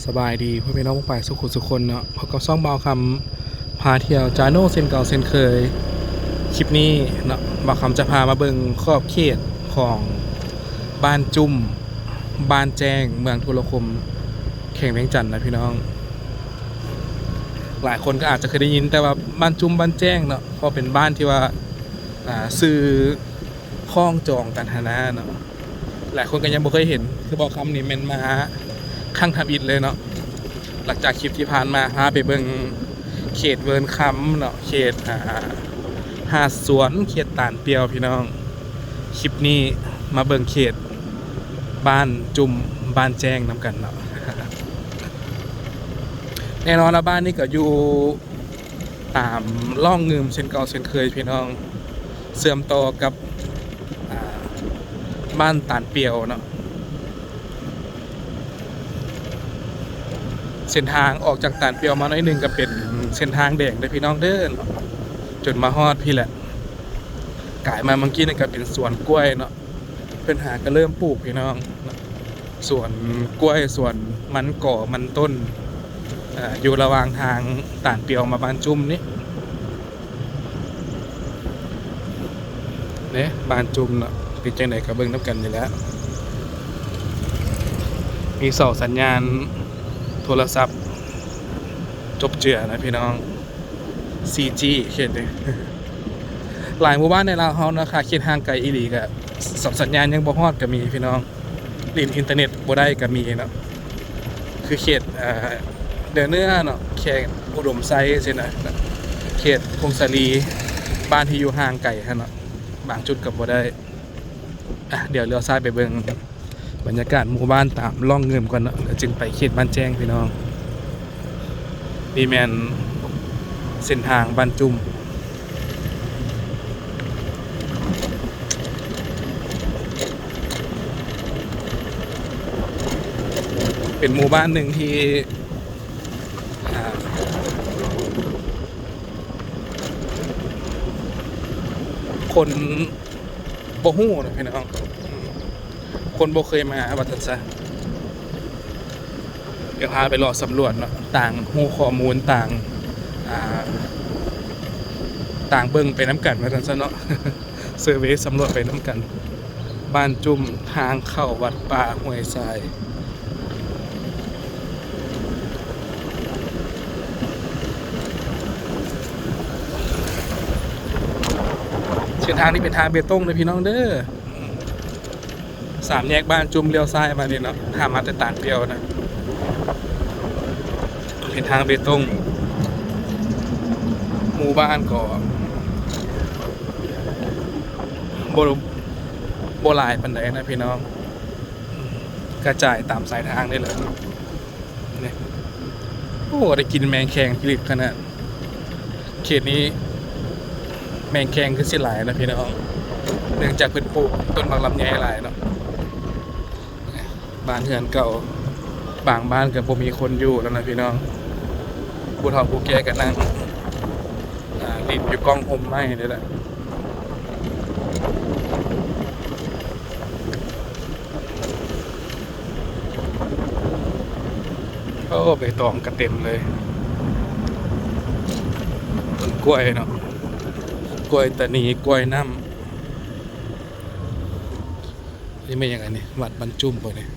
ສະບາຍດີພໍ່ແມ່ພີ່ນ້ອງປ້ອງປາຍສຸຂູສຸຄົນເນາະ, ພົບກັບຊ່ອງບ່າວຄຳພາທ່ຽວຈາໂນເຊັ່ນເກົ່າເຊັ່ນເຄີຍ. ຄລິບນີ້ເນາະ ບ່າວຄຳຈະພາມາເບິ່ງຂອບເຂດຂອງບ້ານຈຸ້ມ ບ້ານແຈ້ງ ເມືອງທຸລະຄົມ ແຂວງວຽງຈັນນະພີ່ນ້ອງ. ຫຼາຍຄົນກໍອາດຈະເຄີຍໄດ້ຍິນແຕ່ວ່າບ້ານຈຸ້ມ ບ້ານແຈ້ງເນາະ ເພາະເປັນບ້ານທີ່ວ່າ ອ່າ ຊື່ ຄ້ອງຈອງກັນຫັ້ນນະເນາະ. ຫຼາຍຄົນກໍຍັງບໍ່ເຄີຍເຫັນ ຄືບ່າວຄຳນີ້ແມ່ນມາຄັ້ງທຳອິດເລີຍເນາະ. ຫຼັງຈາກຄລິບທີ່ຜ່ານມາພາໄປເບິ່ງເຂດເວີນຄຳເນາະ ເຂດ ອ່າ ຫາດສວນ ເຂດຕານປ່ຽວພີ່ນ້ອງ. ຄລິບນີ້ມາເບິ່ງເຂດບ້ານຈຸ້ມ ບ້ານແຈ້ງນຳກັນເນາະ. ແນ່ນອນວ່າບ້ານນີ້ກໍຢູ່ ຕາມລ່ອງງື່ມເຊັ່ນເກົ່າເຊັ່ນເຄີຍພີ່ນ້ອງ, ເຊື່ອມຕໍ່ກັບ ອ່າ ບ້ານຕານປ່ຽວເນາະ. ເສັ້ນທາງອອກຈາກຕານປ່ຽວມາໜ້ອຍໜຶ່ງກໍເປັນເສັ້ນທາງແດງເດີພີ່ນ້ອງເດີ, ຈົນມາຮອດພີ້ແຫຼະ. ກາຍມາເມື່ອກີ້ນີ້ກໍເປັນສວນກ້ວຍເນາະ. ເພິ່ນຫາກໍເລີ່ມປູກພີ່ນ້ອງ, ສວນກ້ວຍ ສວນມັນກໍມັນຕົ້ນ ເອີ ຢູ່ລະຫວ່າງທາງຕານປ່ຽວມາບ້ານຈຸ້ມນີ້ເດ້. ບ້ານຈຸ້ມເນາະ ເປັນຈັ່ງໃດກໍເບິ່ງນຳກັນນີ້ແຫຼະ. ມີເສົາສັນຍານໂທລະສັບຈົບເຈືອນະພີ່ນ້ອງ. ສີ່ຈີ ເຂດນີ້ ຫຼາຍໝູ່ບ້ານໃນລາວເຮົາເນາະ ຖ້າເຂດຫ່າງໄກອີ່ຫຼີກະ ສ- ສັນຍານຍັງບໍ່ຮອດກະມີພີ່ນ້ອງ, ຫຼິ້ນອິນເຕີເນັດບໍ່ໄດ້ກະມີເນາະ. ຄືເຂດ ເອີ ເໜືອເນືອເນາະ ເຂດອຸດົມໄຊຊີ້ນະ, ເຂດພົງສາລີ ບ້ານທີ່ຢູ່ຫ່າງໄກຫັ້ນເນາະ, ບາງຈຸດກະບໍ່ໄດ້. ອ່ະ ດຽວລ້ຽວຊ້າຍໄປເບິ່ງ ບັນຍາກາດໝູ່ບ້ານຕາມລ່ອງງື່ມກ່ອນເນາະ ແລ້ວຈຶ່ງໄປເຂດບ້ານແຈ້ງພີ່ນ້ອງ. ນີ້ແມ່ນເສັ້ນທາງບ້ານຈຸ້ມ ເປັນໝູ່ບ້ານໜຶ່ງທີ່ ອ່າ ຄົນ ບໍ່ຮູ້ນະພີ່ນ້ອງ, ຄົນບໍ່ເຄີຍມາວ່າຊັ້ນຊະ. ດຽວພາໄປເລາະສຳຫຼວດເນາະ, ຕ່າງຮູ້ຂໍ້ມູນ ຕ່າງ ອ່າ ຕ່າງເບິ່ງໄປນຳກັນວ່າຊັ້ນຊະເນາະ, ເຊີເວສຳຫຼວດໄປນຳກັນ. ບ້ານຈຸ້ມ ທາງເຂົ້າວັດປ່າຫ້ວຍຊາຍ. ເສັ້ນທາງນີ້ເປັນທາງເບຕົງເດີພີ່ນ້ອງເດີ, ສາມແຍກບ້ານຈຸ້ມລ້ຽວຊ້າຍມານີ້ເນາະ, ຖ້າມາແຕ່ຕານປ່ຽວນະ ເປັນທາງເບຕົງ. ໝູ່ບ້ານກໍບໍ່ ບໍ່ຫຼາຍປານໃດນະພີ່ນ້ອງ, ກະຈາຍຕາມສາຍທາງນີ້ແຫຼະ. ນີ້ ໂອ້ ໄດ້ກິນແມງແຄງພິລຶກຂະໜາດ. ເຂດນີ້ແມງແຄງຄືຊິຫຼາຍນະພີ່ນ້ອງ, ເນື່ອງຈາກເພິ່ນປູກຕົ້ນໝາກລຳໄຍຫຼາຍເນາະ. ບ້ານເຮືອນເກົ່າ ບາງບ້ານກໍບໍ່ມີຄົນຢູ່ແລ້ວນະພີ່ນ້ອງ, ຜູ້ເຖົ້າຜູ້ແກ່ກໍນັ່ງ ອ່າ ຫຼິ້ນຢູ່ກ້ອງຮົ່ມໄມ້ນີ້ແຫຼະ. ໂອ້ ໃບຕອງກະເຕັມເລີຍ, ຕົ້ນກ້ວຍເນາະ, ກ້ວຍຕານີ ກ້ວຍນ້ຳ. ນີ້ແມ່ນຫຍັງອັນນີ້? ວັດບ້ານຈຸ້ມບໍ່ນີ້?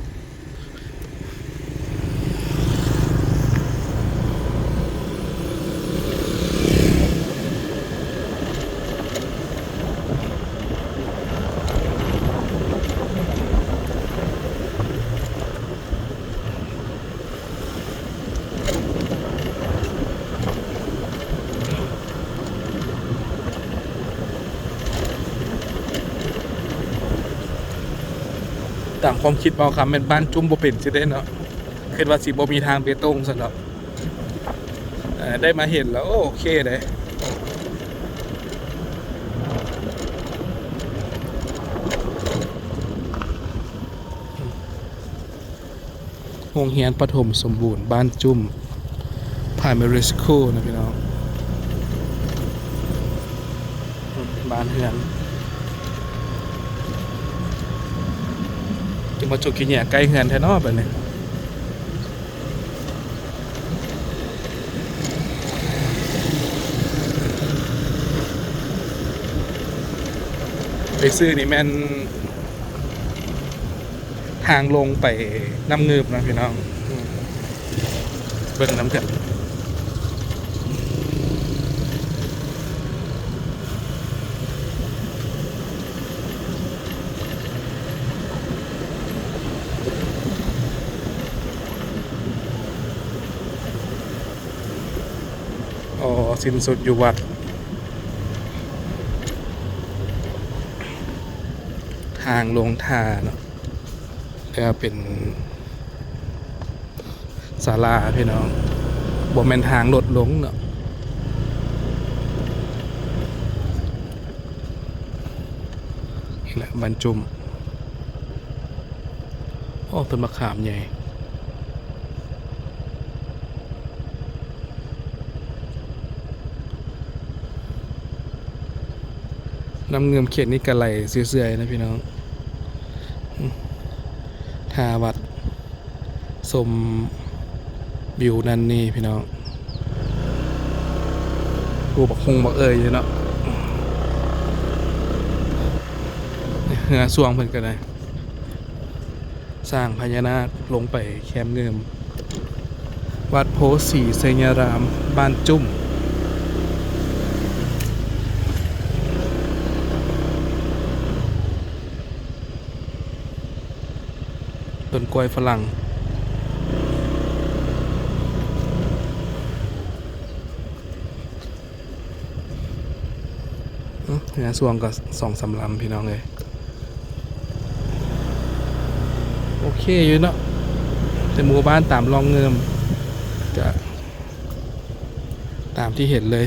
ຕາມຄວາມຄິດບ່າວຄຳແມ່ນບ້ານຈຸ້ມບໍ່ເປັນຊິເດ້ເນາະ, ຄິດວ່າຊິບໍ່ມີທາງເບຕົງຊັ້ນດອກ. ເອີ ໄດ້ມາເຫັນແລ້ວ ໂອເຄເດ້. ໂຮງຮຽນປະຖົມສົມບູນບ້ານຈຸ້ມ Primary School ນະພີ່ນ້ອງ. ບ້ານເຮືອນ ຈະມາຈົກຂີ້ເຫຍື້ອໃກ້ເຮືອນແທ້ເນາະບາດນີ້. ຊື່ນີ້ແມ່ນທາງລົງໄປນ້ຳງື່ມນະພີ່ນ້ອງ ອືມ ເບິ່ງນຳກັນ. ອໍ ສິ້ນສຸດຢູ່ວັດ ທາງລົງທ່າເນາະ ແລ້ວເປັນສາລາພີ່ນ້ອງ ບໍ່ແມ່ນທາງລົດລົງເນາະ. ນີ້ແຫຼະບ້ານຈຸ້ມ. ໂອ້ ຕົ້ນມະຂາມໃຫຍ່. ນ້ຳງື່ມເຂດນີ້ກະໄຫຼເລື້ອຍໆນະພີ່ນ້ອງ. ອືມ ທ່າວັດ ຊົມວິວນັ້ນນີ້ພີ່ນ້ອງ. ໂອ້ ບັກຮົ່ງບັກເອີຍຢູ່ເນາະ. ເຮືອຊ່ວງເພິ່ນກະໄດ້ ສ້າງພະຍານາກລົງໄປແຄມງື່ມ. ວັດໂພສີໄຊຍາລາມ ບ້ານຈຸ້ມ. ຕົ້ນກ້ວຍຝຣັ່ງ. ອືມ ເຮືອຊ່ວງກໍສອງສາມລຳພີ່ນ້ອງເອີຍ. ໂອເຄຢູ່ເນາະ ເປັນໝູ່ບ້ານຕາມຮ່ອງງື່ມ ກະຕາມທີ່ເຫັນເລີຍ.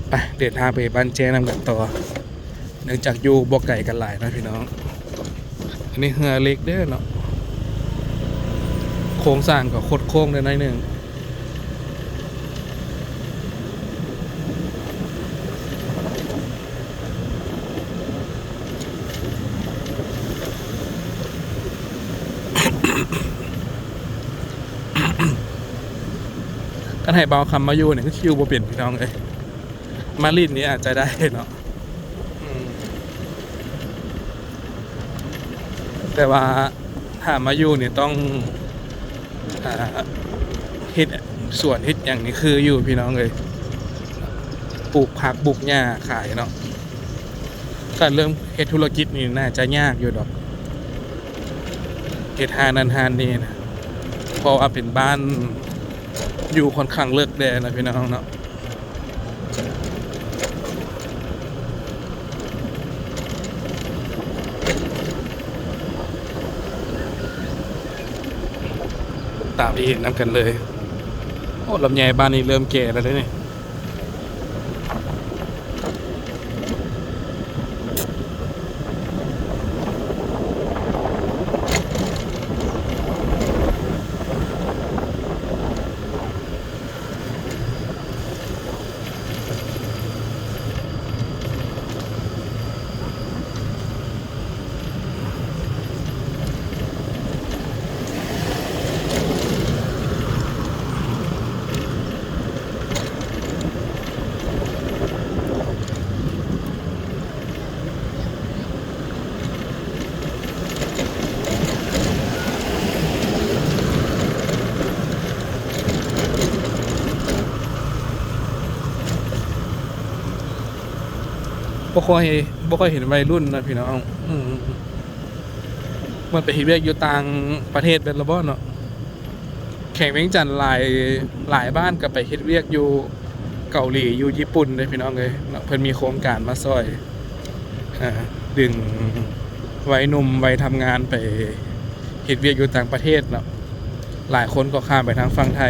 ໄປ ເດີນທາງໄປບ້ານແຈ້ງນຳກັນຕໍ່ ເນື່ອງຈາກຢູ່ບໍ່ໄກກັນຫຼາຍເນາະພີ່ນ້ອງ. ອັນນີ້ເຮືອເລັກເດີເນາະ ໂຄງສ້າງກໍຄົດໂຄ້ງໄດ້ໜ້ອຍໜຶ່ງ. ຄັນໃຫ້ບ່າວຄຳມາຢູ່ນີ້ຄືຊິຢູ່ບໍ່ເປັນພີ່ນ້ອງເອີຍ. ມາຫຼິ້ນນີ້ອາດຈະໄດ້ເນາະ ອືມ ແຕ່ວ່າຖ້າມາຢູ່ນີ້ຕ້ອງ ອ່າ ເຮັດສວນເຮັດຫຍັງນີ້ຄືຢູ່ພີ່ນ້ອງເອີຍ ປູກຜັກປູກຫຍ້າຂາຍເນາະ. ການເລີ່ມເຮັດທຸລະກິດນີ້ໜ້າຈະຍາກຢູ່ດອກ ເຮັດຮ້ານນັ້ນຮ້ານນີ້ນະ ເພາະວ່າເປັນບ້ານຢູ່ຄ່ອນຂ້າງເລິກແດ່ນະພີ່ນ້ອງເນາະ. ຕາມທີ່ເຫັນນຳກັນເລີຍ. ໂອ້ ລຳໄຍບ້ານນີ້ເລີ່ມແກ່ແລ້ວເດ້ນີ້. ບໍ່ຄ່ອຍ ບໍ່ຄ່ອຍເຫັນໄວລຸ້ນນະພີ່ນ້ອງ ອືມ ມັນໄປເຮັດວຽກຢູ່ຕ່າງປະເທດເບິດລະບໍເນາະ. ແຂວງວຽງຈັນຫຼາຍ ຫຼາຍບ້ານກໍໄປເຮັດວຽກຢູ່ເກົາຫຼີ ຢູ່ຍີ່ປຸ່ນເດ້ພີ່ນ້ອງເອີຍເນາະ. ເພິ່ນມີໂຄງການມາຊ່ອຍ ເອີ ດຶງໄວໜຸ່ມໄວທຳງານໄປເຮັດວຽກຢູ່ຕ່າງປະເທດເນາະ. ຫຼາຍຄົນກໍຂ້າມໄປທາງຝັ່ງໄທ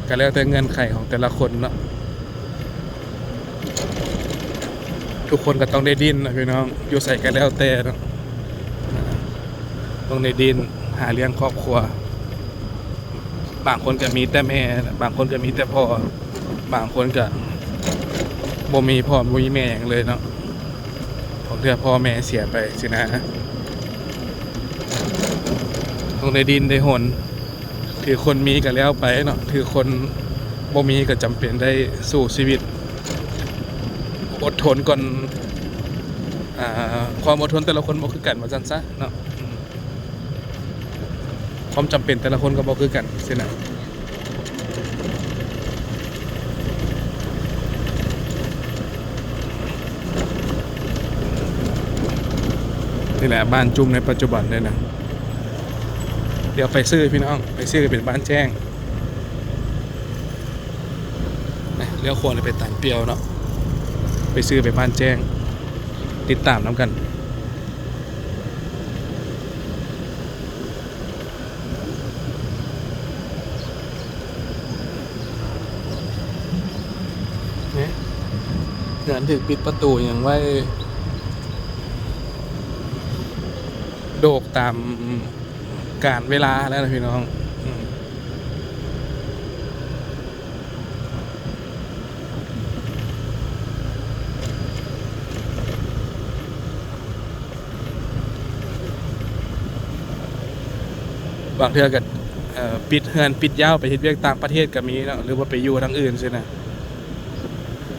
ກໍແລ້ວແຕ່ເງື່ອນໄຂຂອງແຕ່ລະຄົນເນາະ. ທຸກຄົນກໍຕ້ອງໄດ້ດີ້ນນະພີ່ນ້ອງ ຢູ່ໃສກໍແລ້ວແຕ່ເນາະ ຕ້ອງໄດ້ດີ້ນຫາລ້ຽງຄອບຄົວ. ບາງຄົນກໍມີແຕ່ແມ່ ບາງຄົນກໍມີແຕ່ພໍ່ ບາງຄົນກໍບໍ່ມີພໍ່ບໍ່ມີແມ່ຫຍັງເລີຍເນາະ. ບາງເທື່ອພໍ່ແມ່ເສຍໄປຊີ້ນະ ຕ້ອງໄດ້ດີ້ນໄດ້ຮົນ. ຖືຄົນມີກໍແລ້ວໄປເນາະ ຖືຄົນ ບໍ່ມີກໍຈຳເປັນໄດ້ສູ້ຊີວິດ ອົດທົນກ່ອນ. ອາ ຄວາມອົດທົນແຕ່ລະຄົນບໍ່ຄືກັນວ່າຊັ້ນຊະເນາະ. ອືມ ຄວາມຈຳເປັນແຕ່ລະຄົນກໍບໍ່ຄືກັນຊີ້ນະ. ນີ້ແຫຼະບ້ານຈຸ່ມໃນປັດຈຸບັນເດ້ນະ. ດຽວໄປຊື້ພີ່ນ້ອງ ໄປຊື້ເປັນບ້ານແຈ້ງ. ນະ ລ້ຽວຂວານີ້ໄປຕານປ່ຽວເນາະ ໄປຊື້ໄປບ້ານແຈ້ງ ຕິດຕາມນຳກັນ. ນີ້ ເຮືອນຖືກປິດປະຕູຫຍັງໄວ້ ໂດກຕາມການເວລາແລ້ວນະພີ່ນ້ອງ. ອືມ ບາງເທື່ອກໍ ເອີ ປິດເຮືອນປິດຢາວໄປເຮັດວຽກຕ່າງປະເທດກໍມີເນາະ ຫຼືວ່າໄປຢູ່ທາງອື່ນຊີ້ນະ.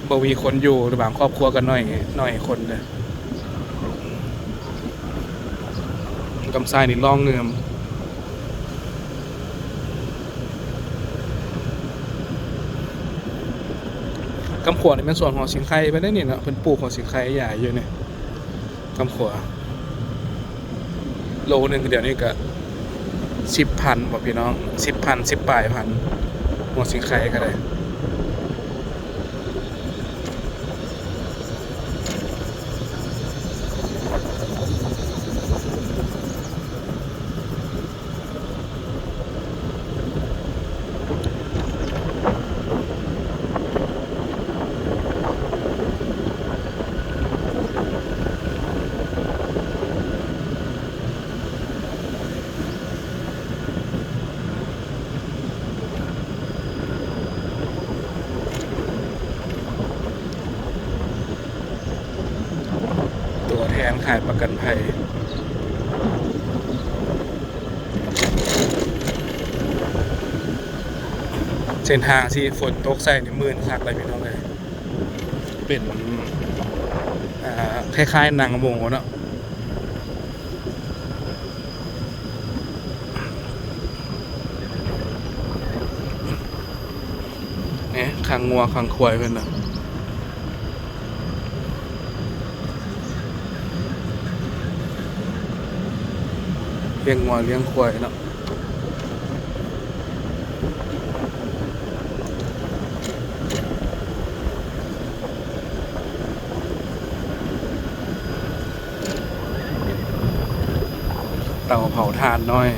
ບໍ່ມີຄົນຢູ່ ຫຼືບາງຄອບຄົວກໍໜ້ອຍ ໜ້ອຍຄົນເດ້. ກຳຊາຍນີ້ລ່ອງເງິມ. ກຳຂວານີ້ແມ່ນສວນຫົວສີໄຄເພິ່ນເດ້ນີ້ເນາະ ເພິ່ນປູກຫົວສີໄຄຫຼາຍຢູ່ນີ້ ກຳຂວາ. ໂລໜຶ່ງດຽວນີ້ກໍສິບພັນບໍ່ພີ່ນ້ອງ ສິບພັນ ສິບປາຍພັນ ຫົວສີໄຄກໍໄດ້. ຕົວແທນຂາຍປະກັນໄພ. ເສັ້ນທາງທີ່ຝົນຕົກໃສ່ນີ້ມື່ນຄັກເລີຍພີ່ນ້ອງເອີຍ ເປັນ ອ່າ ຄ້າຍໆໜັງໝູເນາະ. ນີ້ ຂັງງົວຂັງຄວາຍເພິ່ນນະ ລ້ຽງງົວລ້ຽງຄວາຍເນາະ. ເຕົາເຜົາຖ່ານນ້ອຍ.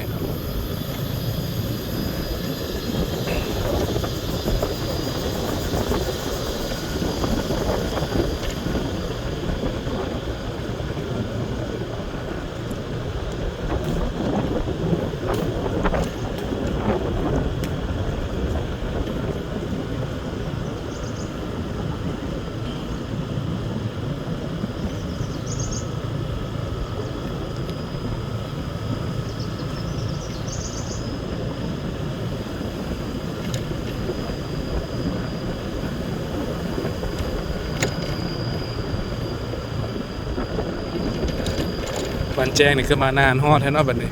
ບ້ານແຈ້ງນີ້ຄືມານານຮອດແທ້ເນາະບັດນີ້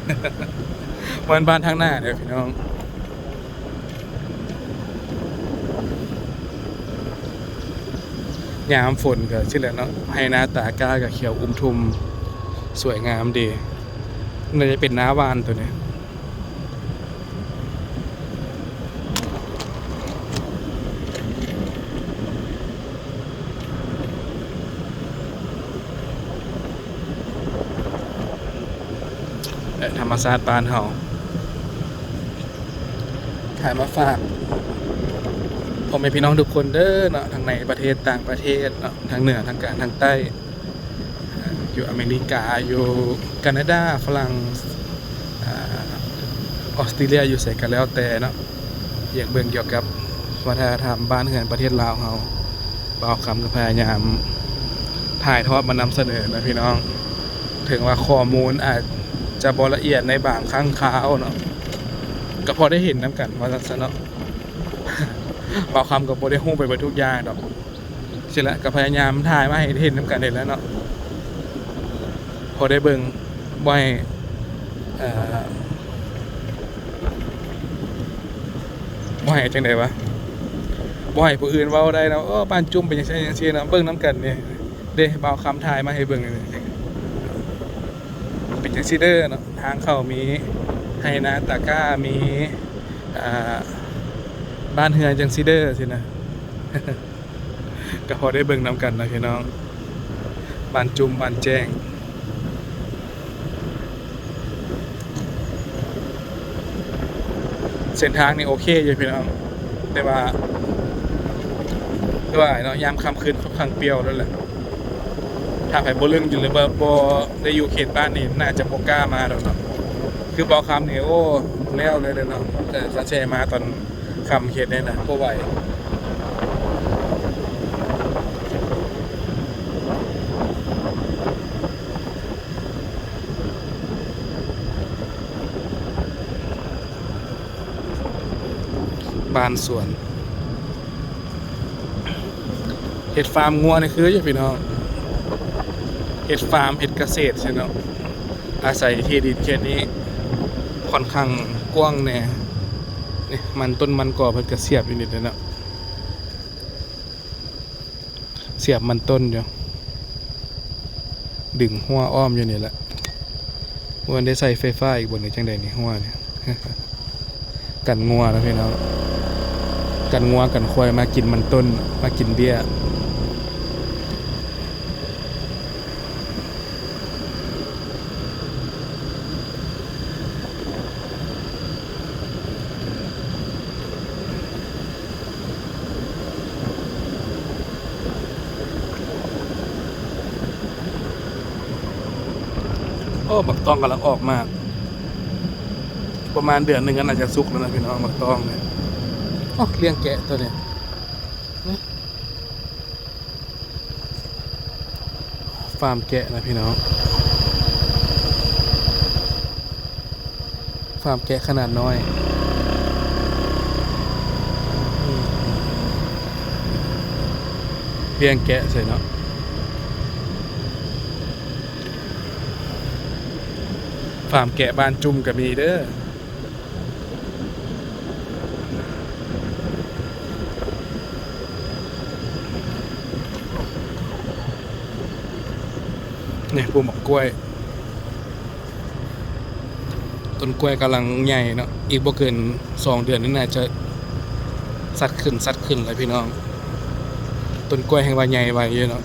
ແມ່ນບ້ານທາງໜ້າເດີພີ່ນ້ອງ. ຍາມຝົນກໍຊີ້ແຫຼະເນາະ ໄຮ່ນາຕາກ້າກໍຂຽວອຸມທຸ່ມ ສວຍງາມດີ. ໜ້າຈະເປັນນາຫວ່ານໂຕນີ້. ແລະ ທຳມະຊາດບ້ານເຮົາ ຖ່າຍມາຝາກພໍ່ແມ່ພີ່ນ້ອງທຸກຄົນເດີເນາະ ທັງໃນປະເທດ ຕ່າງປະເທດເນາະ ທາງເໜືອ ທາງກາງ ທາງໃຕ້ ຢູ່ອາເມລິກາ ຢູ່ການາດາ ຝຣັ່ງ ອາ ອອສເຕຣເລຍ ຢູ່ໃສກໍແລ້ວແຕ່ເນາະ ຢາກເບິ່ງກ່ຽວກັບວັດທະນະທຳບ້ານເຮືອນປະເທດລາວເຮົາ ບ່າວຄຳກໍພະຍາຍາມຖ່າຍທອດມານຳສະເໜີນະພີ່ນ້ອງ. ເຖິງວ່າຂໍ້ມູນອາດຈະບໍ່ລະອຽດໃນບາງຄັ້ງຄາວເນາະ ກໍພໍໄດ້ເຫັນນຳກັນວ່າຊັ້ນຊະເນາະ. ບ່າວຄຳກໍບໍ່ໄດ້ຮູ້ໄປເບິດທຸກຢ່າງດອກ. ຊີ້ແຫຼະ ກໍພະຍາຍາມຖ່າຍມາໃຫ້ເຫັນນຳກັນນີ້ແຫຼະເນາະ ພໍໄດ້ເບິ່ງ ບໍ່ໃຫ້ ເອີ່ ບໍ່ໃຫ້ຈັ່ງໃດວະ ບໍ່ໃຫ້ຜູ້ອື່ນເວົ້າໄດ້ເນາະ ໂອ້ ບ້ານຈຸ້ມເປັນຈັ່ງຊັ້ນຈັ່ງຊີ້ເນາະ ເບິ່ງນຳກັນນີ້ເດ້ ບ່າວຄຳຖ່າຍມາໃຫ້ເບິ່ງນີ້ ເປັນຈັ່ງຊີ້ເດີເນາະ ທາງເຂົ້າມີໄຮ່ນາຕາກ້າ ມີ ອ່າ ບ້ານເຮືອນຈັ່ງຊີ້ເດີຊີ້ນະ ກໍພໍໄດ້ເບິ່ງນຳກັນນະພີ່ນ້ອງ ບ້ານຈຸ້ມ ບ້ານແຈ້ງ. ເສັ້ນທາງນີ້ໂອເຄຢູ່ພີ່ນ້ອງ ແຕ່ວ່າ ຄືວ່າເນາະ ຍາມຄ່ຳຄືນຂ້ອນຂ້າງປ່ຽວນັ້ນແຫຼະ ຖ້າໃຜບໍ່ລຶ້ງຢູ່ ຫຼືວ່າບໍ່ໄດ້ຢູ່ເຂດບ້ານນີ້ ໜ້າຈະບໍ່ກ້າມາດອກເນາະ ຄືບ່າວຄຳນີ້ ໂອ້ ແລ້ວເລີຍເນາະ ແຕ່ຖ້າແຊ່ມາຕອນ ຄຳເຂດນີ້ນະ ບໍ່ໄຫວ. ບ້ານສວນ ເຮັດຟາມງົວນີ້ຄືຢູ່ພີ່ນ້ອງ ເຮັດຟາມ ເຮັດກະເສດຊີ້ເນາະ ອາໄສທີ່ດິນເຂດນີ້ຂ້ອນຂ້າງກວ້າງແດ່. ນີ້ມັນຕົ້ນມັນກໍເພິ່ນກະສຽບຢູ່ນີ້ແຫຼະເນາະ ສຽບມັນຕົ້ນຢູ່ ດຶງຮົ້ວອ້ອມຢູ່ນີ້ແຫຼະ. ບໍ່ແມ່ນໄດ້ໃສ່ໄຟຟ້າອີກບໍ່ ຫຼືຈັ່ງໃດນີ້ ຮົ້ວນີ້ ກັນງົວນະພີ່ນ້ອງ ກັນງົວກັນຄວາຍມາກິນມັນຕົ້ນ ມາກິນເບ້ຍ. ໂອ້ ບັກຕ້ອງກຳລັງອອກໝາກ ປະມານເດືອນໜຶ່ງກໍໜ້າຈະສຸກແລ້ວນະພີ່ນ້ອງ ບັກຕ້ອງນີ້. ໂອ້ ລ້ຽງແກະໂຕນີ້. ຟາມແກະນະພີ່ນ້ອງ ຟາມແກະຂະໜາດນ້ອຍ ລ້ຽງແກະໃສ່ເນາະ. ຟາມແກະບ້ານຈຸ້ມກໍມີເດີ. ນີ້ ປູກໝາກກ້ວຍ ຕົ້ນກ້ວຍກຳລັງໃຫຍ່ເນາະ ອີກບໍ່ເກີນສອງເດືອນນີ້ໜ້າຈະສັດຂຶ້ນ ສັດຂຶ້ນແລ້ວພີ່ນ້ອງ. ຕົ້ນກ້ວຍແຮ່ງວ່າໃຫຍ່ໄວຢູ່ເນາະ.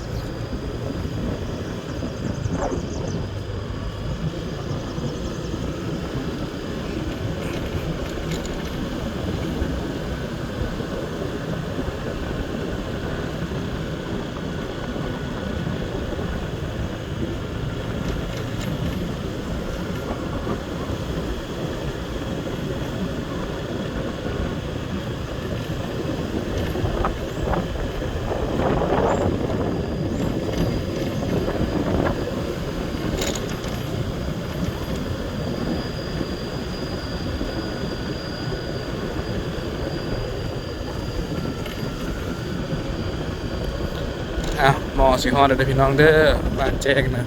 ອ່ະ ໝໍຊິຮອດແລ້ວເດີພີ່ນ້ອງເດີ ບ້ານແຈ້ງນະ.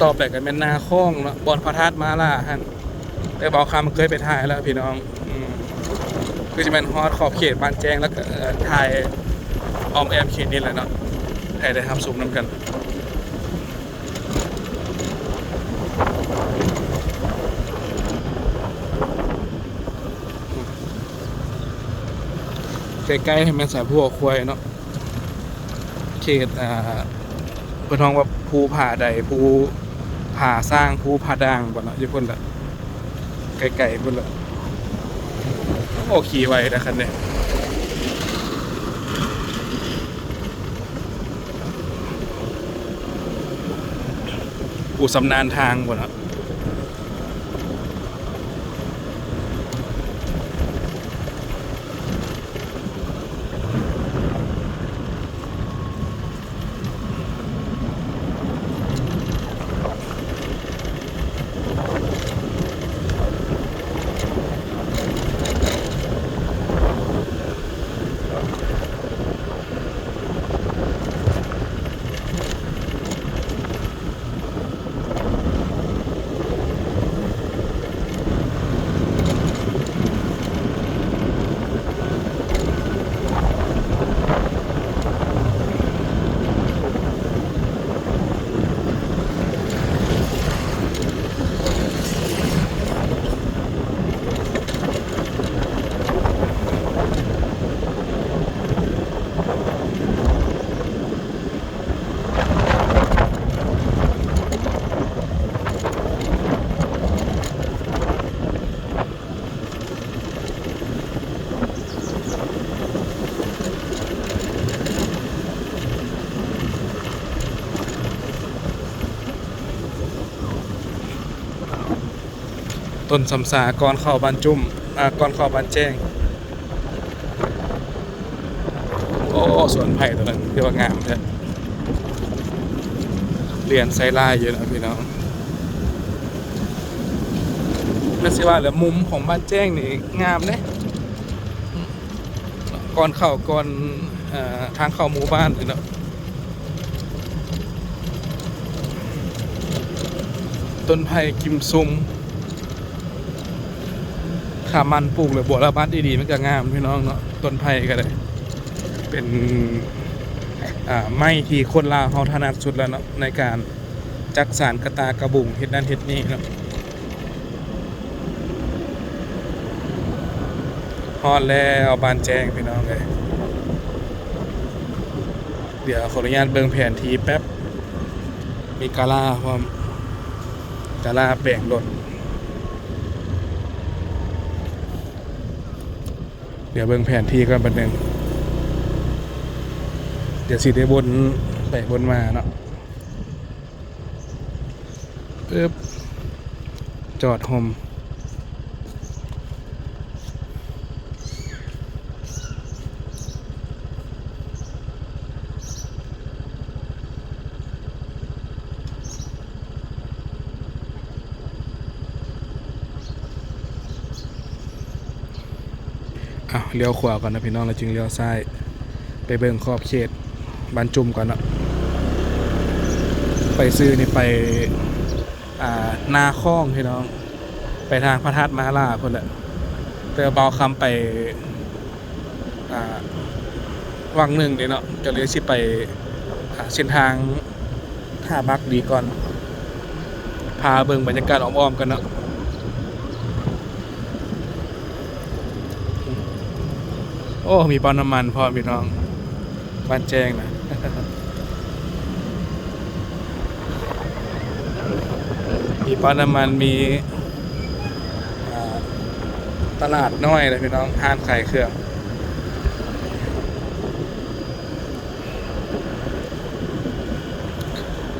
ຕໍ່ໄປກໍແມ່ນນາຂອງເນາະ ບ່ອນພະທາດມາລາຫັ້ນ ແຕ່ບ່າວຄຳເຄີຍໄປຖ່າຍແລ້ວພີ່ນ້ອງ. ອືມ ຄືຊິແມ່ນຮອດຂອບເຂດບ້ານແຈ້ງ ແລ້ວກໍ ເອີ ຖ່າຍອ້ອມແອ້ມເຂດນີ້ແຫຼະເນາະ ໃຫ້ໄດ້ຮັບຊົມນຳກັນ. ໃກ້ໆ ໃຫ້ແມ່ນສາຍພູເອົາຄວາຍເນາະ ເຂດ ອ່າ ເພິ່ນຮ້ອງວ່າພູຜາໃດ ພູຜາຊ້າງ ພູຜາດ່າງບໍ່ເນາະ ຢູ່ພຸ້ນລະ ໃກ້ໆ ພຸ້ນລະ. ໂອ້ ຂີ່ໄວນະຄັນນີ້ ຜູ້ຊຳນານທາງພຸ້ນນະ. ເ ຕົ້ນຊຳຊາກ່ອນເຂົ້າບ້ານຈຸ້ມ ອ່າ ກ່ອນເຂົ້າບ້ານແຈ້ງ. ໂອ້ ສວນໄຜ່ຕົວນັ້ນຄືວ່າງາມແທ້ ລຽນໃສ່ລາຍຢູ່ນະພີ່ນ້ອງ. ແມ່ນຊິວ່າແລ້ວ ມຸມຂອງບ້ານແຈ້ງນີ້ງາມເດ້ ກ່ອນເຂົ້າ ກ່ອນ ເອີ ທາງເຂົ້າໝູ່ບ້ານນີ້ເນາະ. ຕົ້ນໄຜ່ກິມຊຸມ ຂ້າມັນ ປູກແລ້ວບົວລະບັດດີໆ ມັນກະງາມພີ່ນ້ອງເນາະ. ຕົ້ນໄຜ່ກະໄດ້ ເປັນ ອ່າ ໄມ້ທີ່ຄົນລາວເຮົາຖະໜັດສຸດແລ້ວເນາະ ໃນການຈັກສານກະຕ່າກະບຸງ ເຮັດນັ້ນເຮັດນີ້ເນາະ. ຮອດແລ້ວບ້ານແຈ້ງພີ່ນ້ອງເອີຍ. ດຽວຂໍອະນຸຍາດເບິ່ງແຜນທີ່ແປັບ ມີກາລາພ້ອມ ກາລາແປງລົດ. ດຽວເບິ່ງແຜນທີ່ກ່ອນແປັບໜຶ່ງ ດຽວຊິໄດ້ວົນໄປວົນມາເນາະ. ປຶບ ຈອດຮົ່ມ. ອ້າວ ລ້ຽວຂວາກ່ອນນະພີ່ນ້ອງ ແລ້ວຈຶ່ງລ້ຽວຊ້າຍ ໄປເບິ່ງຂອບເຂດບ້ານຈຸ້ມກ່ອນເນາະ. ໄປຊື່ນີ້ໄປ ອ່າ ນາຄອງພີ່ນ້ອງ ໄປທາງພະທາດມະຫາລາພຸ້ນແຫຼະ. ແຕ່ວ່າບ່າວຄຳໄປ ອ່າ ວັງໜຶ່ງເດ້ເນາະ ກະເລີຍຊິໄປ ອ່າ ເສັ້ນທາງ ຖ້າມັກດີກ່ອນ ພາເບິ່ງບັນຍາກາດອ້ອມໆ ກ່ອນເນາະ. ໂອ້ ມີປ້ຳນ້ຳມັນພ້ອມພີ່ນ້ອງ ບ້ານແຈ້ງນະ ມີປ້ຳນ້ຳມັນ ມີ ອ່າ ຕະຫຼາດນ້ອຍນະພີ່ນ້ອງ ຮ້ານຂາຍເຄື່ອງ.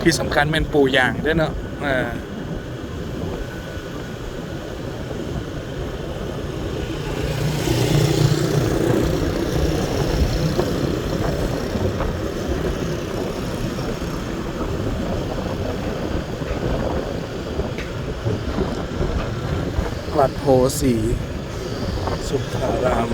ທີ່ສຳຄັນແມ່ນປູຢາງເດີ້ເນາະ ເອີ. ວັດໂພສີສຸທາລາມ.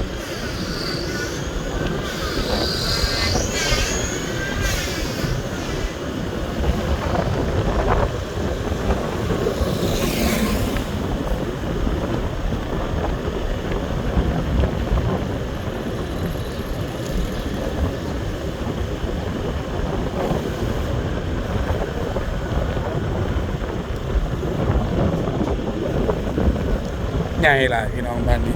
ໃຫຍ່ຫຼາຍພີ່ນ້ອງ ບ້ານນີ້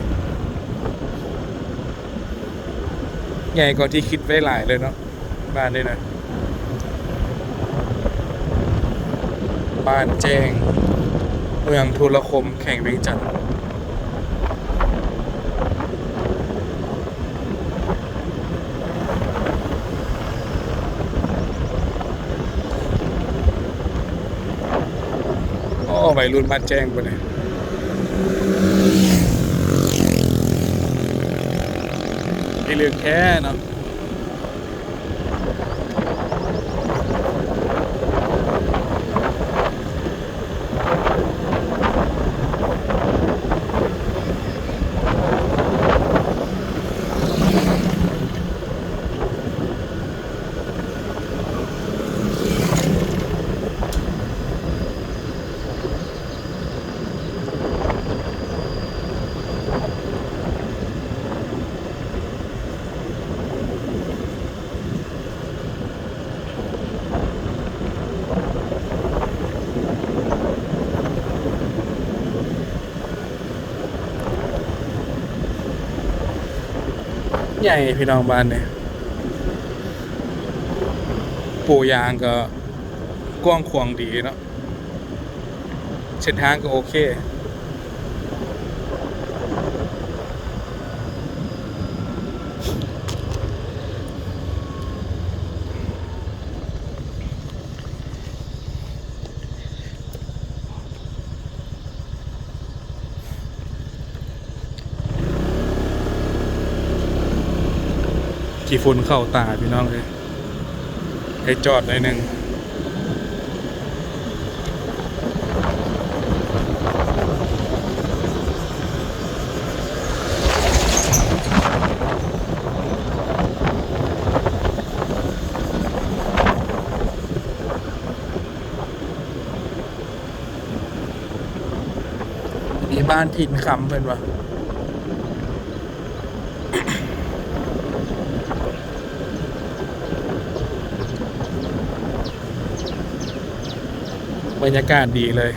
ໃຫຍ່ກວ່າທີ່ຄິດໄວ້ຫຼາຍເລີຍເນາະ ບ້ານນີ້ນະ. ບ້ານແຈ້ງ ເມືອງທຸລະຄົມ ແຂວງວຽງຈັນ. ໂອ້ ໄວລຸ້ນບ້ານແຈ້ງພຸ້ນເດ ອີລຶກແທ້ເນາະ. ໃຫຍ່ພີ່ນ້ອງ ບ້ານນີ້ ປູຢາງກໍກວ້າງຂວາງດີເນາະ. ເສັ້ນທາງກໍໂອເຄ. ເ ຝົນເຂົ້າຕາພີ່ນ້ອງເອີຍ ໃຫ້ຈອດໜ້ອຍໜຶ່ງ. ນີ້ບ້ານຖິ່ນຄຳເພິ່ນວ່າ ບັນຍາກາດດີເລີຍ.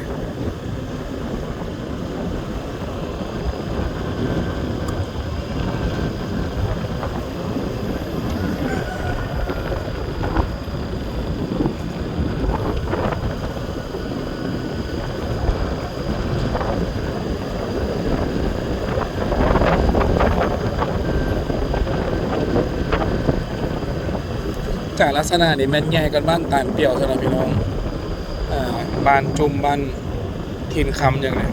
ຈາກລັກສະນະນີ້ແມ່ນໃຫຍ່ກວ່າບ້ານຕານປ່ຽວຊັ້ນນະພີ່ນ້ອງ. ເອີ ບ້ານຈຸ່ມ ບ້ານຖິ່ນຄຳຫຍັງນີ້.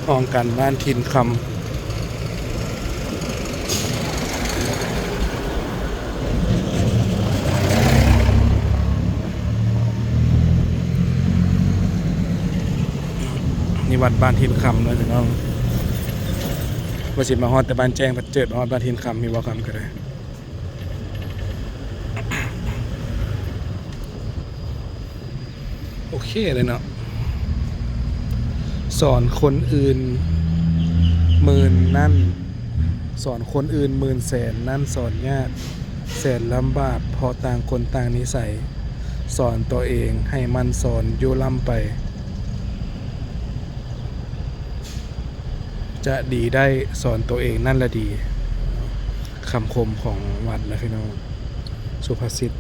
ຫ້ອງການບ້ານຖິ່ນຄຳ. ນີ້ວັດບ້ານຖິ່ນຄຳເນາະພີ່ນ້ອງ. ວ່າຊິມາຮອດແຕ່ບ້ານແຈ້ງ ພັດເຈີດມາຮອດບ້ານຖິ່ນຄຳ ມີບໍ່ຄຳກໍໄດ້. ໂອເຄເລີຍເນາະ. ສອນຄົນອື່ນໝື່ນນັ້ນ ສອນຄົນອື່ນໝື່ນແສນນັ້ນສອນຍາກ ແສນລຳບາກ ເພາະຕ່າງຄົນຕ່າງນິໄສ. ສອນຕົວເອງໃຫ້ໝັ່ນສອນຢູ່ລ້ຳໄປ ຈະດີໄດ້ ສອນຕົວເອງນັ້ນລະດີ. ຄຳຄົມຂອງວັດນະພີ່ນ້ອງ ສຸພາສິດ.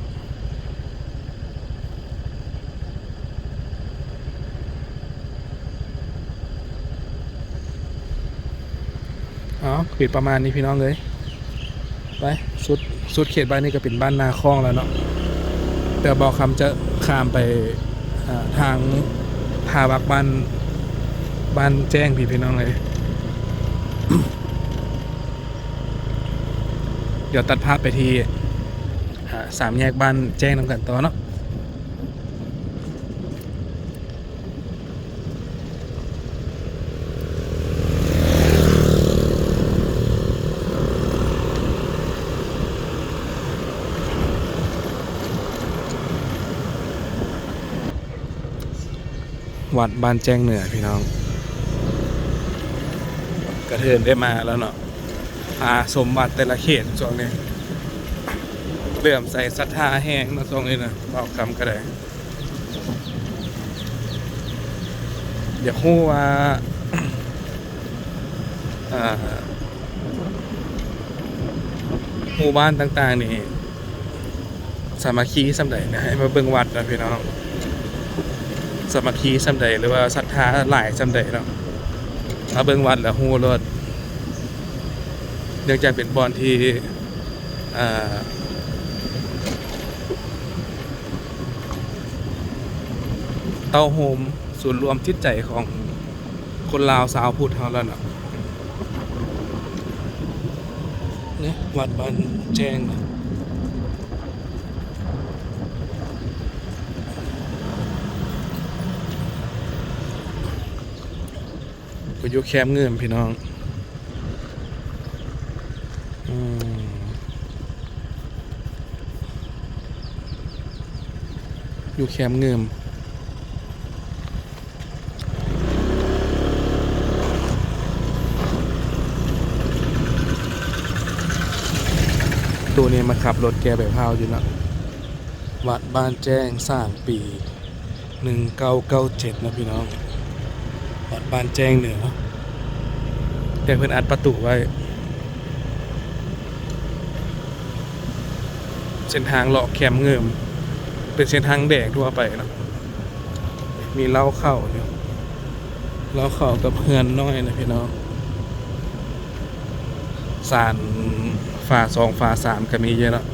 ເອົາ ກໍເປັນປະມານນີ້ພີ່ນ້ອງເອີຍ. ໄປ ສຸດ ສຸດເຂດບ້ານນີ້ກໍເປັນບ້ານນາຄ້ອງແລ້ວເນາະ. ແຕ່ບ່າວຄຳຈະຂ້າມໄປ ອ່າ ທາງທ່າວັກບ້ານ ບ້ານແຈ້ງພີ້ພີ່ນ້ອງເອີຍ. ດຽວຕັດພາບໄປທີ່ ອ່າ ສາມແຍກບ້ານແຈ້ງນຳກັນຕໍ່ເນາະ. ວັດບ້ານແຈ້ງເໜືອພີ່ນ້ອງ ກະເທີນໄດ້ມາແລ້ວເນາະ. ພາຊົມວັດແຕ່ລະເຂດຊ່ວງນີ້ ເຫຼື້ອມໃສສັດທາແຮງເນາະຊ່ວງນີ້ນະ ເວົ້າຄຳກໍໄດ້. ຢາກຮູ້ວ່າ ອ່າ ໝູ່ບ້ານຕ່າງໆນີ້ ສາມັກຄີສ່ຳໃດນະ ໃຫ້ມາເບິ່ງວັດນະພີ່ນ້ອງ. ສາມັກຄີສ່ຳໃດ ຫຼືວ່າສັດທາຫຼາຍສ່ຳໃດເນາະ ມາເບິ່ງວັດແລ້ວຮູ້ໂລດ. ເນື່ອງຈາກເປັນບ່ອນທີ່ ເອີ ເຕົ້າໂຮມສູນລວມຈິດໃຈຂອງຄົນລາວຊາວພຸດເຮົາແລ້ວເນາະ. ນີ້ວັດບ້ານແຈ້ງນະ ກໍຢູ່ແຄມງື່ມພີ່ນ້ອງ. ອືມ. ຢູ່ແຄມງື່ມ. ໂຕນີ້ມາຂັບລົດແກ່ໃບພ້າວຢູ່ເນາະ. ວັດບ້ານແຈ້ງ ສ້າງປີໜຶ່ງເກົ້າເກົ້າເຈັດເນາະພີ່ນ້ອງ, ວັດບ້ານແຈ້ງເໜືອ, ແຕ່ເພິ່ນອັດປະຕູໄວ້. ເສັ້ນທາງເລາະແຄມງື່ມ ເປັນເສັ້ນທາງແດງທົ່ວໄປເນາະ, ມີເລົ້າເຂົ້າຢູ່, ເລົ້າເຂົ້າກັບເຮືອນນ້ອຍນະພີ່ນ້ອງ. ສານຝາສອງຝາສາມກໍມີຢູ່ເນາະ,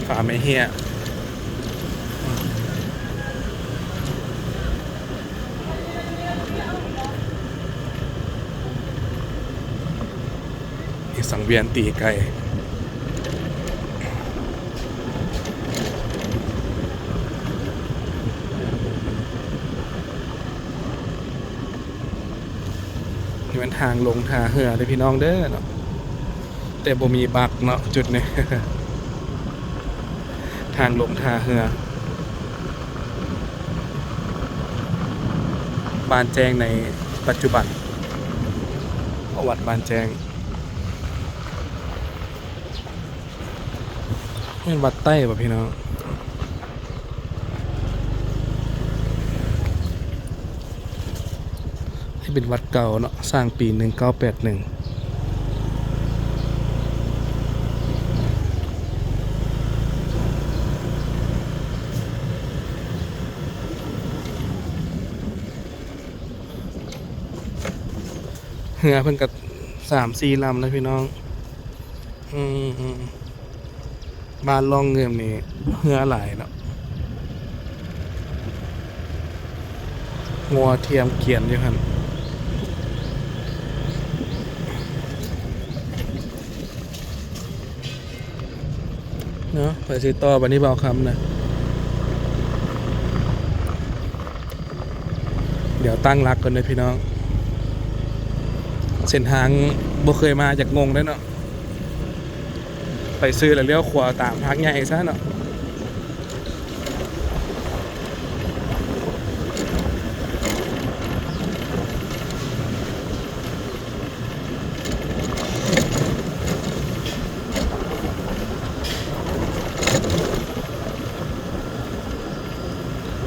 ຝາໄມ້ເຮ້ຍ. ອີກສັງວຽນຕີໄກ່. ນີ້ແມ່ນທາງລົງທ່າເຮືອເດີພີ່ນ້ອງເດີເນາະ, ແຕ່ບໍ່ມີບັກເນາະຈຸດນີ້. ທາງລົງທ່າເຮືອ ບ້ານແຈ້ງໃນປັດຈຸບັນ, ວັດບ້ານແຈ້ງ. ແມ່ນວັດໃຕ້ບໍ່ພີ່ນ້ອງ? ທີ່ເປັນວັດເກົ່າເນາະ, ສ້າງປີໜຶ່ງເກົ້າແປດໜຶ່ງ. ເຮືອເພິ່ນກໍສາມສີ່ລຳແລ້ວພີ່ນ້ອງ. ອືມ ບ້ານລ່ອງງື່ມນີ້ເຮືອຫຼາຍເນາະ, ງົວທຽມກຽນຢູ່ຫັ້ນເນາະ. ໄປຊິຕໍ່ບາດນີ້ ບ່າວຄຳນະ. ດຽວຕັ້ງຫຼັກກ່ອນເດີພີ່ນ້ອງ, ເສັ້ນທາງບໍ່ເຄີຍມາ ຢາກງົງເດ້ເນາະ. ໄປຊື່ແລ້ວລ້ຽວຂວາຕາມທາງໃຫຍ່ຊະເນາະ.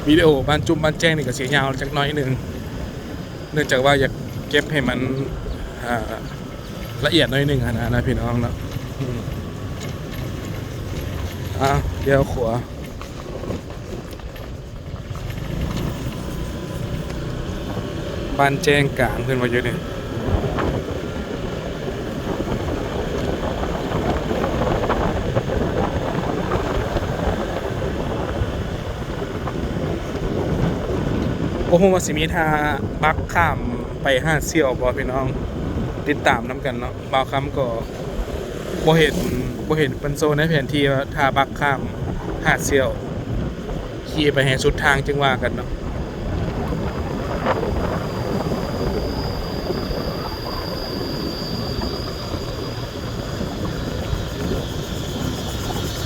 ວິດີໂອບ້ານຈຸ້ມບ້ານແຈ້ງນີ້ກໍຊິຍາວຈັກໜ້ອຍໜຶ່ງ, ເນື່ອງຈາກວ່າຢາກເກັບໃຫ້ມັນ ອ່າ ລະອຽດໜ້ອຍໜຶ່ງຫັ້ນນະ ພີ່ນ້ອງເນາະ. ອືມ ອ່າ ລ້ຽວຂວາ. ບ້ານແຈ້ງກາງເພິ່ນວ່າຢູ່ນີ້. ບໍ່ຮູ້ວ່າຊິມີທ່າບັກຂ້າມໄປຫາດສ້ຽວບໍ່ ພີ່ນ້ອງ? ຕິດຕາມນຳກັນເນາະ. ບ່າວຄຳກໍບໍ່ເຫັນ ບໍ່ເຫັນເພິ່ນໂຊໃນແຜນທີ່ວ່າຖ້າບັກຂ້າມຫາດສ້ຽວ, ຂີ່ໄປໃຫ້ສຸດທາງຈຶ່ງວ່າກັນເນາະ.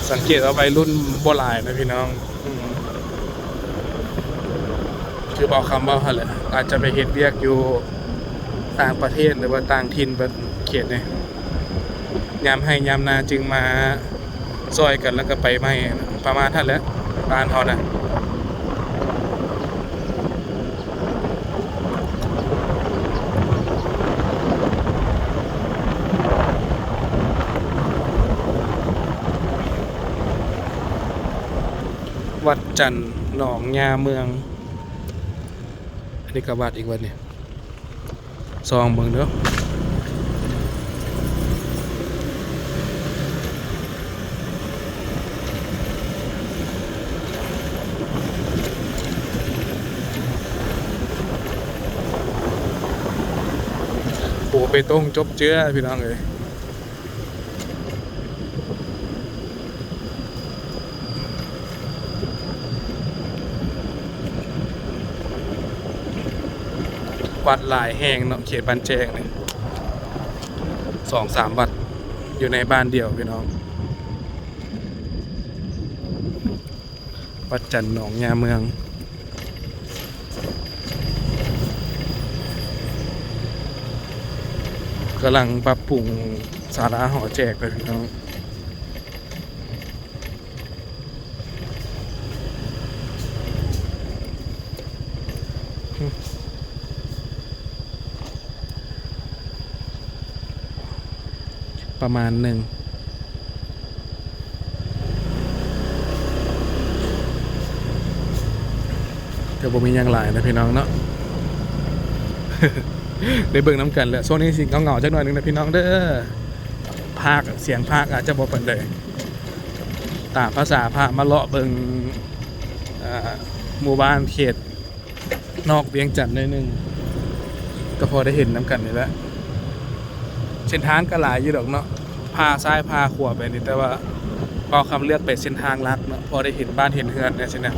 ສັງເກດວ່າໄວລຸ້ນບໍ່ຫຼາຍນະພີ່ນ້ອງ. ອືມ ຄືບ່າວຄຳເວົ້າຫັ້ນແຫຼະ, ອາດຈະໄປເຮັດວຽກຢູ່ຕ່າງປະເທດ ຫຼືວ່າຕ່າງຖິ່ນເບິດເຂດນີ້. ຍາມໄຮ່ຍາມນາຈຶ່ງມາຊ່ອຍກັນ ແລ້ວກໍໄປໃໝ່ ປະມານນັ້ນແຫຼະ ບ້ານເຮົານະ. ວັດຈັນໜອງຫຍ້າເມືອງ. ອັນນີ້ກໍວັດອີກວັດນີ້, ສ່ອງເບິ່ງເດີ. ປູເປຕົງຈົບເຈືອ ພີ່ນ້ອງເອີຍ. ວັດຫຼາຍແຫ່ງເນາະ ເຂດບ້ານແຈ້ງນີ້ ສອງສາມວັດຢູ່ໃນບ້ານດຽວ ພີ່ນ້ອງ. ວັດຈັນໜອງຍາເມືອງ ກຳລັງປັບປຸງສາລາຫໍແຈກເດີພີ່ນ້ອງ. ປະມານໜຶ່ງ ກໍບໍ່ມີຫຍັງຫຼາຍນະພີ່ນ້ອງເນາະ ໄດ້ເບິ່ງນຳກັນແຫຼະ. ຊ່ວງນີ້ຊິເຫງົາໆຈັກໜ້ອຍໜຶ່ງນະພີ່ນ້ອງເດີ ພາກ ສຽງພາກອາດຈະບໍ່ປານໃດ ຕາມພາສາພາມາເລາະເບິ່ງ ອ່າ ໝູ່ບ້ານເຂດ ນອກວຽງຈັນໜ້ອຍໜຶ່ງ ກໍພໍໄດ້ເຫັນນຳກັນນີ້ແຫຼະ. ເສັ້ນທາງກໍຫຼາຍຢູ່ດອກເນາະ ຜ່າຊ້າຍຜ່າຂວາໄປນີ້ ແຕ່ວ່າບ່າວຄຳເລືອກໄປເສັ້ນທາງຫຼັກເນາະ ພໍໄດ້ເຫັນບ້ານເຫັນເຮືອນແດ່ຊີ້ນະ.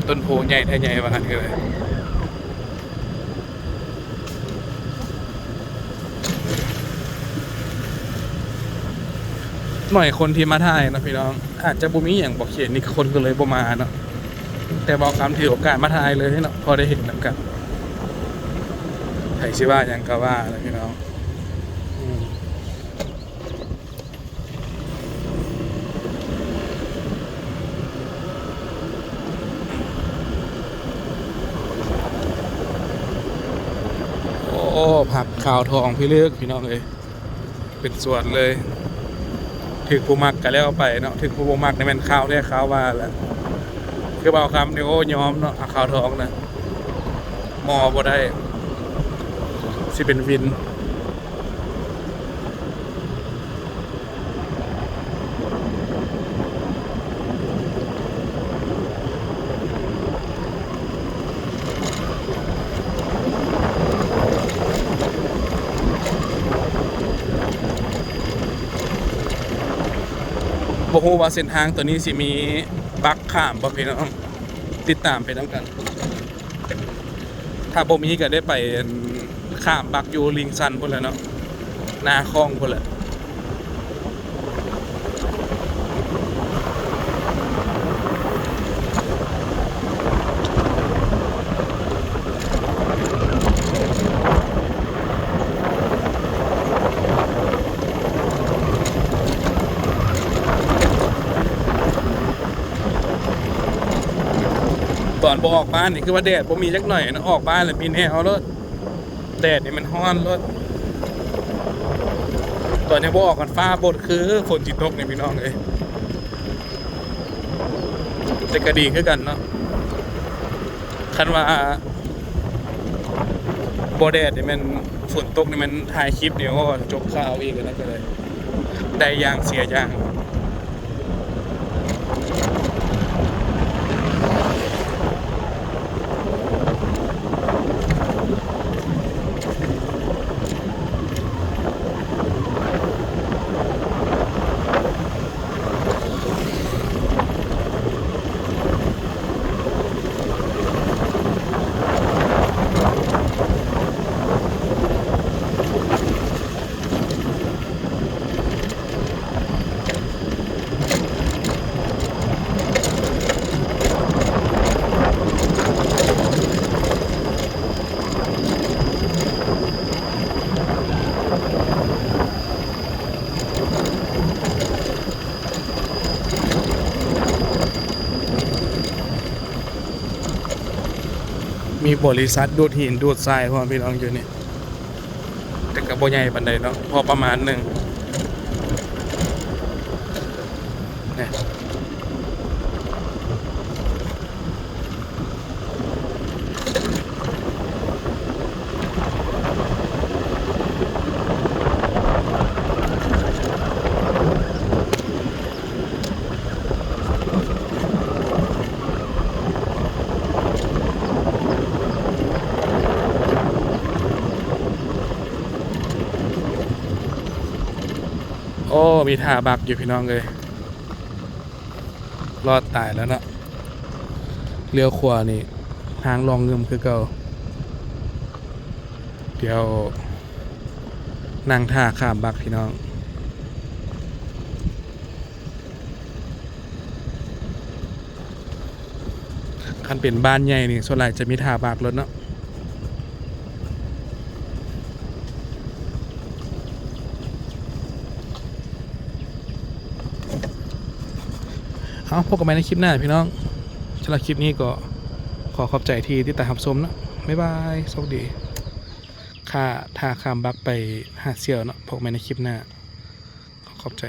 ຕົ້ນໂພໃຫຍ່ແທ້ໃຫຍ່ວ່າຊັ້ນເລີຍ. ໜ້ອຍຄົນທີ່ມາຖ່າຍເນາະພີ່ນ້ອງ ອາດຈະບໍ່ມີຫຍັງບໍ ເຂດນີ້ຄົນກໍເລີຍບໍ່ມາເນາະ ແຕ່ບ່າວຄຳຖືໂອກາດມາຖ່າຍເລີຍເນາະ ພໍໄດ້ເຫັນນຳກັນ. ໃຜຊິວ່າຫຍັງກໍວ່າແຫຼະພີ່ນ້ອງ ອືມ. ໂອ້ ພັກຂາວທອງພິລຶກພີ່ນ້ອງເອີຍ ເປັນສວນເລີຍ. ຖືກຜູ້ມັກກໍແລ້ວໄປເນາະ ຖືກຜູ້ບໍ່ມັກນີ້ແມ່ນຂາວແທ້ຂາວວ່າແຫຼະ. ຄືບ່າວຄຳນີ້ ໂອ້ ຍອມເນາະ ຂາວທອງນະ ໝໍບໍ່ໄດ້ ຊິເປັນວິນ. ບໍ່ຮູ້ວ່າເສັ້ນທາງໂຕນີ້ຊິມີບັກຂ້າມບໍ່ພີ່ນ້ອງ ຕິດຕາມໄປນຳກັນ. ຖ້າບໍ່ມີກໍໄດ້ໄປ ອັນ ຂ້າມບັກຢູ່ລິງຊັນພຸ້ນແຫຼະເນາະ ໜ້າຂອງພຸ້ນແຫຼະ. ຕອນບໍ່ອອກບ້ານນີ້ ຄືວ່າແດດບໍ່ມີຈັກໜ້ອຍເນາະ ອອກບ້ານແລ້ວມີແນວໂລດ ແດດນີ້ມັນຮ້ອນໂລດ. ຕອນຍັງບໍ່ອອກກັນຟ້າບົດຄືຝົນຊິຕົກນີ້ພີ່ນ້ອງເອີຍ ແຕ່ກໍດີຄືກັນເນາະ. ຄັນວ່າບໍ່ແດດນີ້ແມ່ນ ຝົນຕົກນີ້ແມ່ນຖ່າຍຄລິບນີ້ ໂອ້ ຈົບຂ່າວອີກ ອັນນັ້ນກໍໄດ້ ໄດ້ຢ່າງເສຍຢ່າງ. ມີບໍລິສັດດູດຫີນດູດຊາຍພ້ອມ ພີ່ນ້ອງ ຢູ່ນີ້ ແຕ່ກໍບໍ່ໃຫຍ່ປານໃດເນາະ ພໍປະມານໜຶ່ງ ນີ້. ໂອ້ ມີທ່າບັກຢູ່ພີ່ນ້ອງເອີຍ ລອດຕາຍແລ້ວເນາະ. ລ້ຽວຂວານີ້ທາງລ່ອງງື່ມຄືເກົ່າ. ດຽວນັ່ງຖ້າຂ້າມບັກພີ່ນ້ອງ. ມັນເປັນບ້ານໃຫຍ່ນີ້ ສ່ວນຫຼາຍຈະມີທ່າບັກລົດເນາະ. ເອົາ ພົບກັນໃໝ່ໃນຄລິບໜ້າພີ່ນ້ອງ. ສຳລັບຄລິບນີ້ກໍຂໍຂອບໃຈທີ່ຕິດຕາມຮັບຊົມເນາະ. ບາຍບາຍ ໂຊກດີ. ຂ້າ ຖ້າຂ້າມບັກໄປຫາດສ່ຽວເນາະ. ພົບກັນໃໝ່ໃນຄລິບໜ້າ. ຂໍຂອບໃຈ.